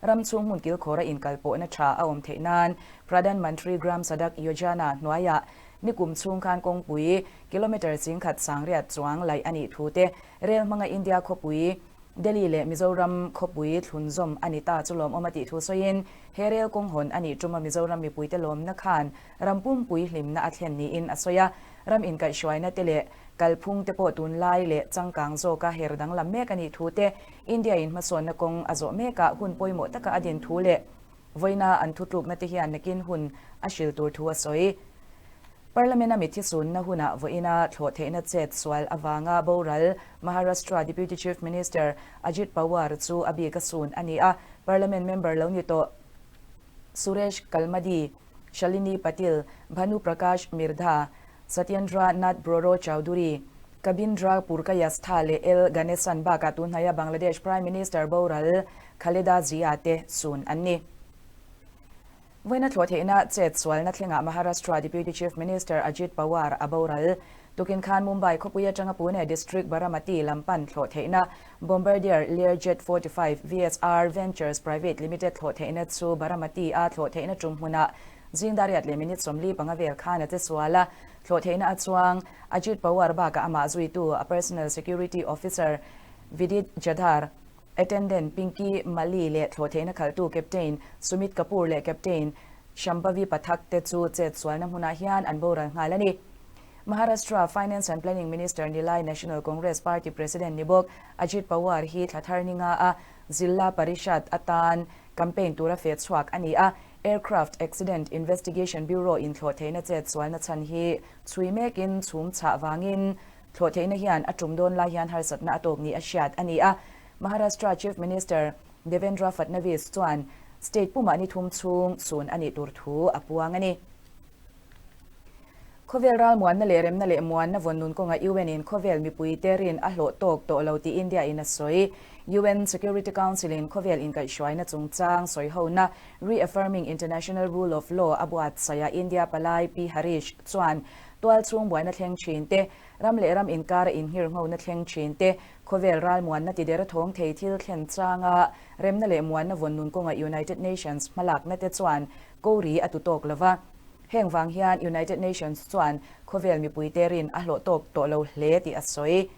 Ram chhung hmun kilkhawra inkalpawhna tha a awm theih nan Pradhan Mantri Gram Sadak Yojana hnuaiah nikum chhung khan kawngpui kilometre 10,000 sangriat chuang laih a nih thu te, rel hmanga India khawpui Delhi leh Mizoram khawpui thlunzawm a ni ta chu lawmawm a tih thu sawiin, he rel kawng hawn a nih tuma Mizoram mipuite lawmna khan ram pumpui hlimna a thlen niin a sawi a. Ram inkaihhruaina te leh kalphung te pawh tunlai leh changkang zawka her danglam mek a nih thu te, India in hmasawnna kawng a zawh mekah hun pawimawh taka a din thu leh vawiina an thutlukna te hian nakin hun a hril tur thu a sawi. Parliament-a mitthi sunna hunah vawiina thlawh theihna chet sual avanga boral Maharashtra Deputy Chief Minister Ajit Pawar chu a bik a sun a ni a, Parliament member lo ni tawh Suresh Kalmadi, Shalini Patil, Bhanu Prakash Mirdha, Satyendra Nath Broro Chowdhury, Kabindra Purkayastha leh L Ganesan bakah tunhnaia Bangladesh Prime Minister boral Khaleda Zia te sun an ni. Vawiina thlawh theihna chet sualna thlengah Maharashtra Deputy Chief Minister Ajit Pawar a boral. Tukin khan Mumbai khawpui atanga Pune District Baramati lam pan thlawh theihna Bombardier Learjet 45 VSR Ventures Private Limited thlawh theihna chu Baramati a thlawh theihna tum hmunah zing dariat leh minute 45 vel khan a che sual a. Thlawh theihna a chuang Ajit Pawar bakah amah zuitu a Personal Security Officer Vidit Jadhar, Attendant Pinky Mali leh thlawh theihna khalhtu Captain Sumit Kapoor leh Captain Shambhavi Pathak te chu chet sualna hmunah hian an boral nghal a ni. Maharashtra Finance and Planning Minister ni lai National Congress Party President ni bawk Ajit Pawar hi thla thar ni nga a Zilla Parishad atan campaign tura feh chhuak a ni a, Aircraft Accident Investigation Bureau in thlawh theihna chet sualna chhan hi chhui mekin chhum chhah vangin thlawh theihna hian a tum dawn lai hian harsatna a tawk ni a hriat a ni a. Maharashtra Chief Minister Devendra Fadnavis chuan state pumah ni thum chhung sun a nih tur thu a puang a ni. Khawvel ralmuanna leh remna leh muanna vawn nun kawnga UN in khawvel mipui te rin a hlawh tawk tawh lo tih India in a sawi. UN Security Council in khawvel inkaihhruaina chungchang sawihona Reaffirming International Rule of Law a buatsaih a India palai P Harish chuan tualchhung buaina thleng thin te, ram leh ram inkara inngirnghona thleng thin te, khawvel ralmuanna tider thawng thei thil thlen changa remna leh muanna vawn nun kawnga United Nations hmalakna te chuan Kori a tu tawk lova. Heng vang hian United Nations chuan khawvel mipuite rin a hlawh tawk tawh lo hle tih a sawi.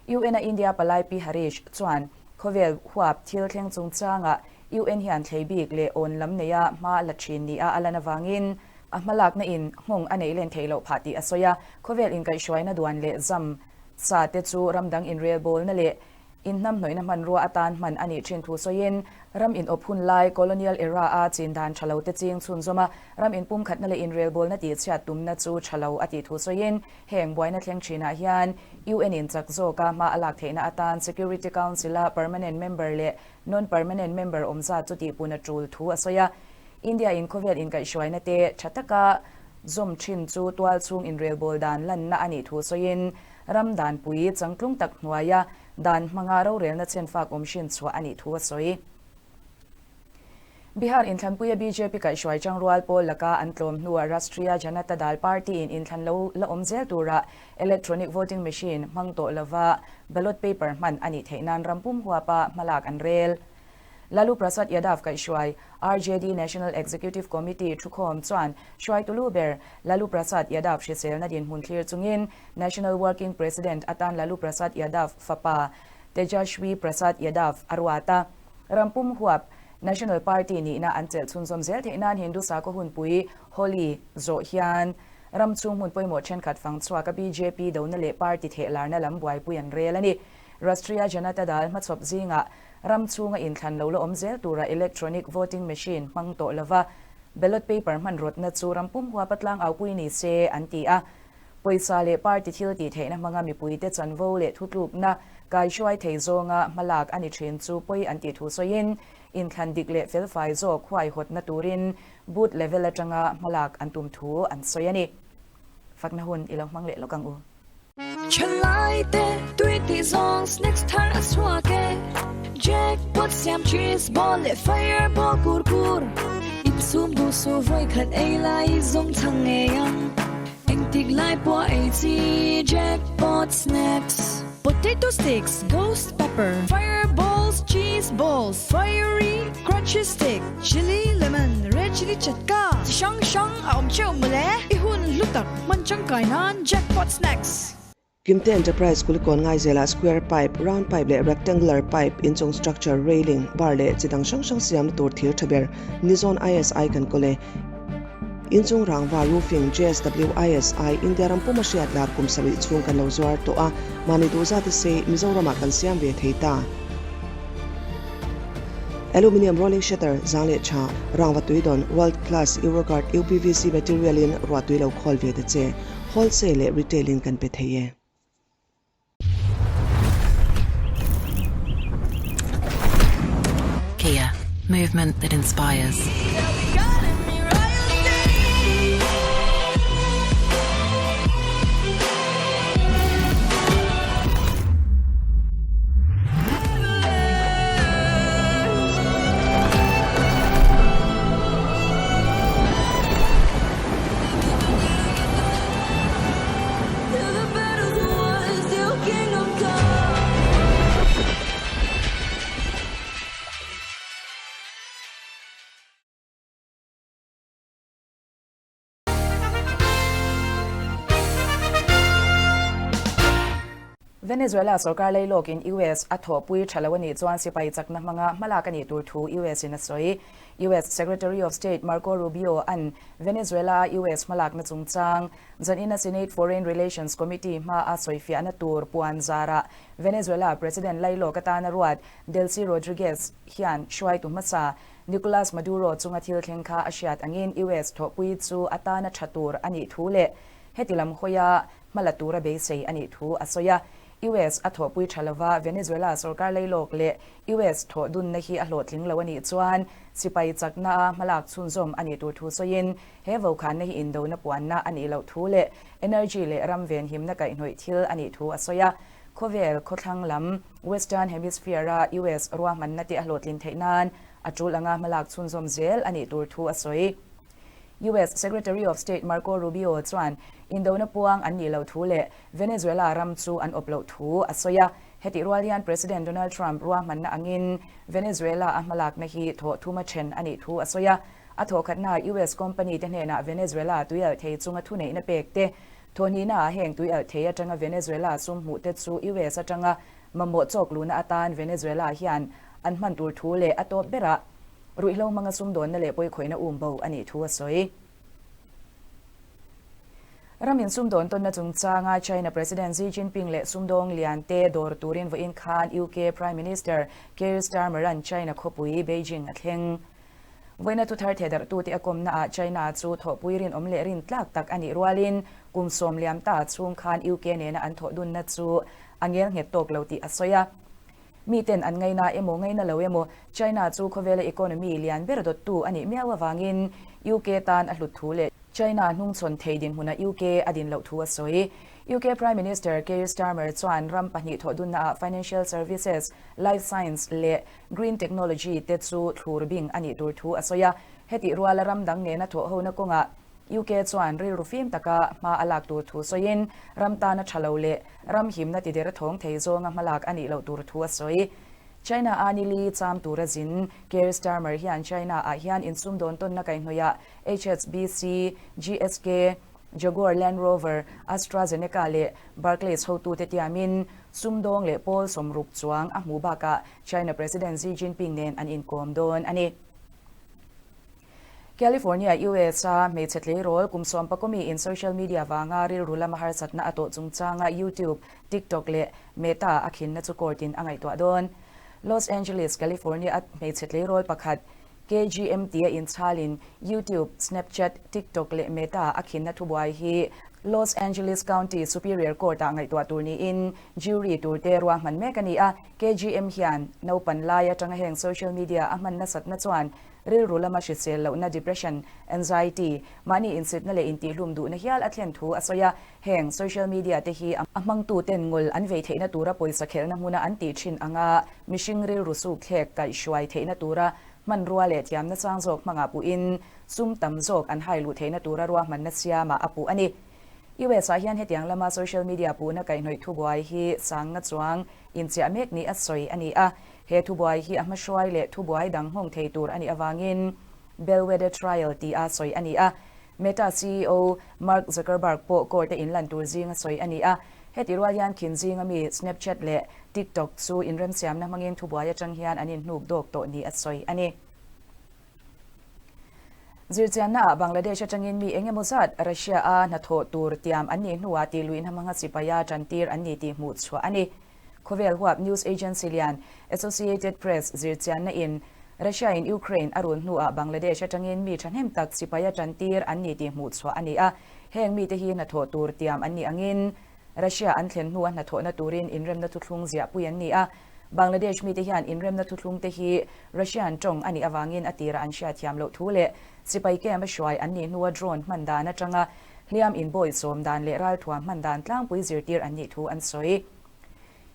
UN-a India palai P Harish chuan khawvel huap thil thleng chungchangah UN hian thlei bik leh awn lam neia hma la thin nia a lan avangin a hmalakna in nghawng a neih len theih loh phah tih a sawi a. Khawvel inkaihhruaina duan leh zam sa te chu ram dang inrelbawlna leh Inhnamhnawihna hmanrua atan hman a nih thin thu sawiin, ram inawp hun lai, colonial era, a chin dan tha lo te ching chhunzawm a, ram inpumkhatna leh inrelbawlna tihchhiat tumna chu tha lo a tih thu sawiin, heng buaina thleng thinah hian UN in chak zawka hma a lak theihna atan Security Council-a permanent member leh non-permanent member awm zat chu tihpun a tul thu a sawi a. India in khawvel inkaihhruaina te tha taka zawm thin chu tualchhung inrelbawl dan lanna a nih thu sawiin, Ram danpui changtlung tak hnuaia dan hmanga rorelna chhenfak awm hrin chhuah a nih thu a sawi. Bihar inthlanpuia bjp kaihhruai changrual pawl laka an tlawm hnuah Rashtriya Janata Dal party-in inthlan lo la awm zel tura electronic voting machine hmang tawh lova ballot paper hman a nih theih nan ram pum huapa hmalak an rel. Lalu Prasad Yadav kaihhruai RJD National Executive Committee thukhawm chuan hruaitu lu ber Lalu Prasad Yadav hriselna dinhmun thlir chungin National Working President atan Lalu Prasad Yadav fapa Tejashwi Prasad Yadav a ruat a. Ram pum huap National Party nihna an chelh chhunzawm zel theih nan Hindu sakhaw hunpui Holi zawh hian ram chhung hmun pawimawh thenkhat fang chhuaka bjp dona leh party thehlarna lam buaipui an rel a ni. Rashtriya Janata Dal hmachhawp zingah Ram chhunga inthlan lo la awm zel tura electronic voting machine hmang tawh lova ballot paper hman rawtna chu ram pum huapa tlang aupui ni se an ti a. Pawisa leh party thil tih theihna hmanga mipuite chanvo leh thutlukna kaihruai thei zawnga hmalak a ni thin chu pawi an tih thu sawiin inthlan dik leh felfai zawk huaihawtna turin booth level atanga hmalak an tum thu an sawi a ni. Fakna hun i lo hmang leh lawk ang u. Thalai te tui tih zawng snacks thar a chhuak e Jackpot siam cheese ball leh fireball kur kur Insum duh suh vawi khat ei lai zawng chhang ngei ang Engtik lai pawh ei chi Jackpot snacks Potato sticks, ghost pepper, fireballs, cheese balls, fiery crunchy stick, chilli lemon, red chilli chatka chi hrang hrang a awm theuh mawle I hun hlu tak hman tangkai nan Jackpot Snacks. Kimte Enterprise Kulikawn Ngaizelah square pipe, round pipe leh rectangular pipe inchung structure, railing, bar leh chi dang hrang hrang siamna tur thir tha ber Nizon ISI kan kawl e. Inchung rangva roofing JSW ISI India ram puma hriat lar kum sarih chhung kan lo zuar tawh a, mahni duh zat a sei Mizoramah kan siam ve thei ta. Aluminium rolling shutter zang leh tha, rangva tui dawn world class Euroguard UPVC material in ruah tui lo khawl ve ta che, wholesale leh retail in kan pe thei e. Kia, movement that inspires. Venezuela sorkar leilawkin US a thawhpui tha lo a nih chuan sipai chakna hmanga hmalak a nih tur thu US in a sawi. US Secretary of State Marco Rubio an Venezuela a US hmalakna chungchang zanina Senate Foreign Relations Committee hmaa sawifiahna tur puan zarah Venezuela President lailawk atana ruat Delcy Rodriguez hian hruaitu hmasa Nicolas Maduro chunga thil thleng kha a hriat angin US thawhpui chu atana tha tur a nih thu leh heti lam hawia hmala tura beisei a nih thu a sawi a. US a thawhpui tha lova Venezuela sorkar leilawk leh US thawh dunna hi a hlawhtling lo a nih chuan sipai chakna a hmalak chhunzawm a nih tur thu sawiin he vokhanna hi indona puanna a nih loh thu leh energy leh ram venhimna kaihhnawih thil a nih thu a sawi a. Khawvel khawthlang lam Western Hemisphere-a US ruahmanna te a hlawhtlin theih nan a tul anga hmalak chhunzawm zel a nih tur thu a sawi. US Secretary of State Marco Rubio chuan indona puang an nih loh thu leh Venezuela ram chu an awp loh thu a sawi a. Hetih rual hian President Donald Trump ruahmanna angin Venezuela a hmalakna hi thawh thuma then a nih thu a sawi a. A thawhkhatnaah US company te hnenah Venezuela tuialh thei chunga thuneihna pek te, thawhhnihnaah heng tuialh thei atanga Venezuela sum hmuh te chu US atanga mamawh chawk luhna atan Venezuela hian an hman tur thu leh a tawp berah Ruihhlo hmanga sumdawnna leh pawikhawihna um bo a nih thu a sawi. Ramin sumdawn tawnna chungchanga China President Xi Jinping leh sumdawng lian te dawr turin vawiin khan UK Prime Minister Keir Starmer-a'n China khawpui Beijing a thleng. Vawiina thuthar thehdarhtute a kawmnaah China chu thawhpui rinawm leh rintlak tak a nih rualin kum sawm liam ta chhung khan UK nena an thawhdunna chu a ngel nghet tawk lo tih a sawi a. Miten an ngaina emaw ngaina lo emaw China chu khawvela economy lian ber dawttu a nih miau avangin UK tan a hlut thu leh China hnungchhawn thei dinhmuna UK a din loh thu a sawi. UK Prime Minister Keir Starmer chuan ram pahnih thawhdunnaah financial services, life science leh green technology te chu thlur bing a nih tur thu a sawi a. Hetih ruala ram dang nena thawhhona kawngah UK chuan rilru fim taka hma a lak tur thu sawiin ram tana tha lo leh ram himna ti der thawng thei zawnga hmalak a nih loh tur thu a sawi. China a ni li cham tura zin Keir Starmer hian China ah hian insumdawn tawnna kaihhnawihah HSBC, GSK, Jaguar Land Rover, AstraZeneca leh Barclays hotute tiamin sumdawng leh pawl sawmruk chuang a hmuh bakah China President Xi Jinping nen an inkawm dawn a ni. California, US a hmeichhe tleirawl kum sawmpakawmi in social media vanga rilru lama harsatna a tawh chungchanga YouTube, TikTok leh Meta a khinna chu court in a ngaihtuah dawn. Los Angeles, California a hmeichhe tleirawl pakhat KGM tia inchhalin YouTube, Snapchat, TikTok leh Meta a khinna thubuai hi Los Angeles County Superior Court ah ngaihtuah tur niin jury turte ruahman mek a ni a. KGM hian naupan lai atanga heng social media a hman nasatna chuan Rilru lama hrisel lohna, depression, anxiety, mahni insitna leh intihhlum duhna hial a thlen thu a sawi a. Heng social media te hi a hmangtuten ngul an vei theihna tura pawisa khelhna hmuna an tih thin anga mihring rilru sukthlek kaihhruai theihna tura hmanrua leh thiamna sang zawk hmangah puhin sum tam zawk an hai luh theihna tura ruahmanna siamah a puh a ni. US ah hian hetiang lama social media puhna kaihhnawih thubuai hi sangna chuang inchiah mek ni a sawi a ni a. He thubuai hi a hmahruai leh thubuai dang nghawng thei tur a nih avangin Bellwether Trial tia sawi a ni a. Meta ceo Mark Zuckerberg pawh court-a inlan tur zinga sawi a ni a. Heti rual hian khin zinga mi Snapchat leh TikTok chu inremsiamna hmangin thubuai atang hian an inhnuk dawk tawh ni a sawi a ni. Zirchiannaah Bangladesh atangin mi eng emaw zat Russia-a hnathawh tur tiam an nih hnuah tihluihna hmanga sipaia tantir an ni tih hmuh chhuah a ni. Khawvel huap news agency lian Associated Press zirchianna in Russia in Ukraine a run hnuah Bangladesh atangin mi thahnem tak sipaia tantir an ni tih hmuh chhuah a ni a. Heng mite hi hnathawh tur tiam an nih angin Russia an thlen hnua hnathawhna turin inremna thuthlung ziahpui an ni a. Bangladesh mite hian inremna thuthlung te hi Russian tawng a nih avangin a tirah an hriatthiam loh thu leh sipai camp a hruai an nih hnua drone hman dan atanga hliam inbawi sawm dan leh ralthuam hman dan tlangpui zirtir an nih thu an sawi.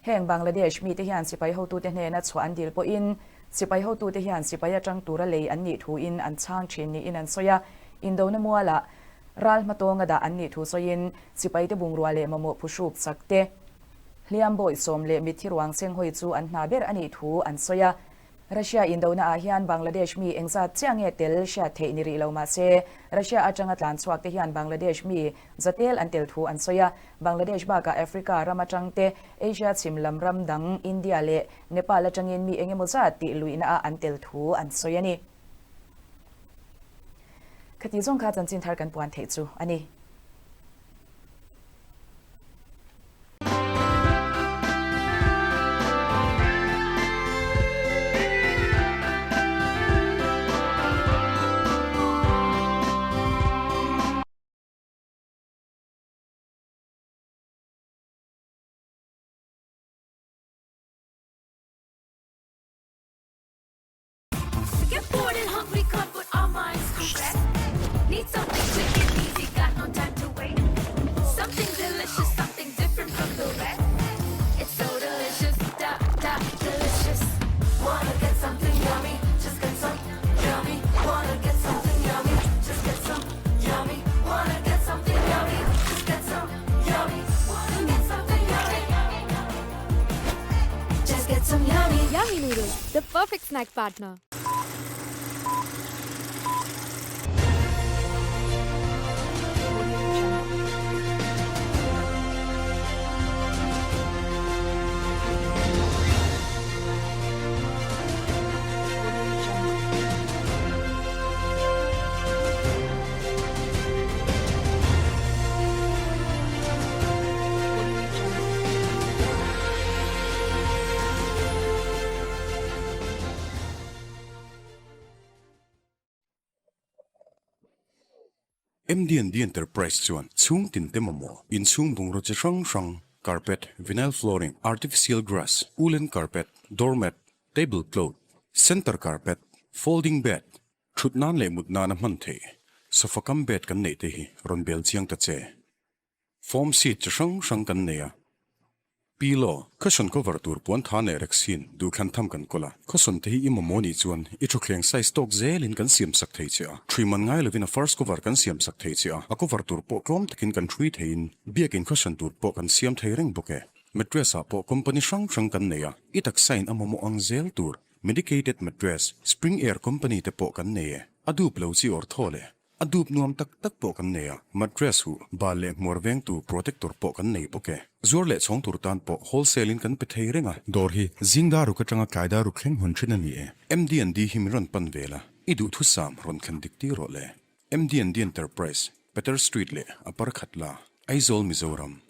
Heng Bangladesh mite hian sipai hotute hnena chhuah an dil pawhin sipai hotute hian sipai atang tura lei an nih thuin an chhang thin niin an sawi a. Indona mualah ral hmatawnga dah an nih thu sawiin sipaite bungrua leh mamawh phuhruk chak te, hliam bawi sawm leh mitthi ruang senghawi chu an hna ber a nih thu an sawi a. Russia indona ah hian Bangladesh mi engzat chiah nge tel hriat theih ni rih lo mah se, Russia atanga tlan chhuak te hian Bangladesh mi zatel an tel thu an sawi a. Bangladesh bakah Africa ram atang te, Asia chhim lam ram dang India leh Nepal atangin mi engemaw zat tih luihna ah an tel thu an sawi a ni. Khati zawng kha chanchin thar kan puan theih chu a ni. Get bored and hungry, can't put our minds to rest. Need something quick and easy, got no time to wait. Something delicious, something different from the rest. It's so delicious, da da delicious. Wanna get something yummy, just get some yummy. Wanna get something yummy, just get some yummy. Wanna get something yummy, just get some yummy. Wanna get something yummy. Just get some yummy. Yummy noodles, the perfect snack partner. MDND Enterprise chuan chhung tin te mamawh inchhung bungraw chi hrang hrang, carpet, vinyl flooring, artificial grass, woolen carpet, doormat, table cloth, center carpet, folding bed, thut nan leh mut nana hman theih, sofa cum bed kan neih te hi rawn bel chiang ta che. Form seat chi hrang hrang kan nei a. Pillow, cushion cover tur puan tha leh rexin duhthlan tham kan kawl a. Cushion te hi i mamawh nih chuan i thutthleng size tawk zelin kan siam sak thei che a. Thui man ngai lovin a first cover kan siam sak thei che a. A cover tur pawh tlawm takin kan thui theiin biakin cushion tur pawh kan siam thei reng bawk e. Mattress ah pawh company hrang hrang kan nei a. I taksa in a mamawh ang zel tur medicated mattress, spring air company te pawh kan nei e. A dup lo chi awr thaw le. A dup nuam tak tak pawh kan nei a, mattress huh, bal leh hmuar vengtu protector pawh kan nei bawk e. Zuar leh chhawng tur tan pawh wholesale in kan pe thei reng a. Dawr hi zing dar ruk atanga tlai dar ruk thleng hawn thin a ni e. MDND hi min rawn pan vel a, i duhthusam rawn thlen dik tir rawh le. MDND Enterprise, Peter Street leh a par khat la, Aizawl Mizoram.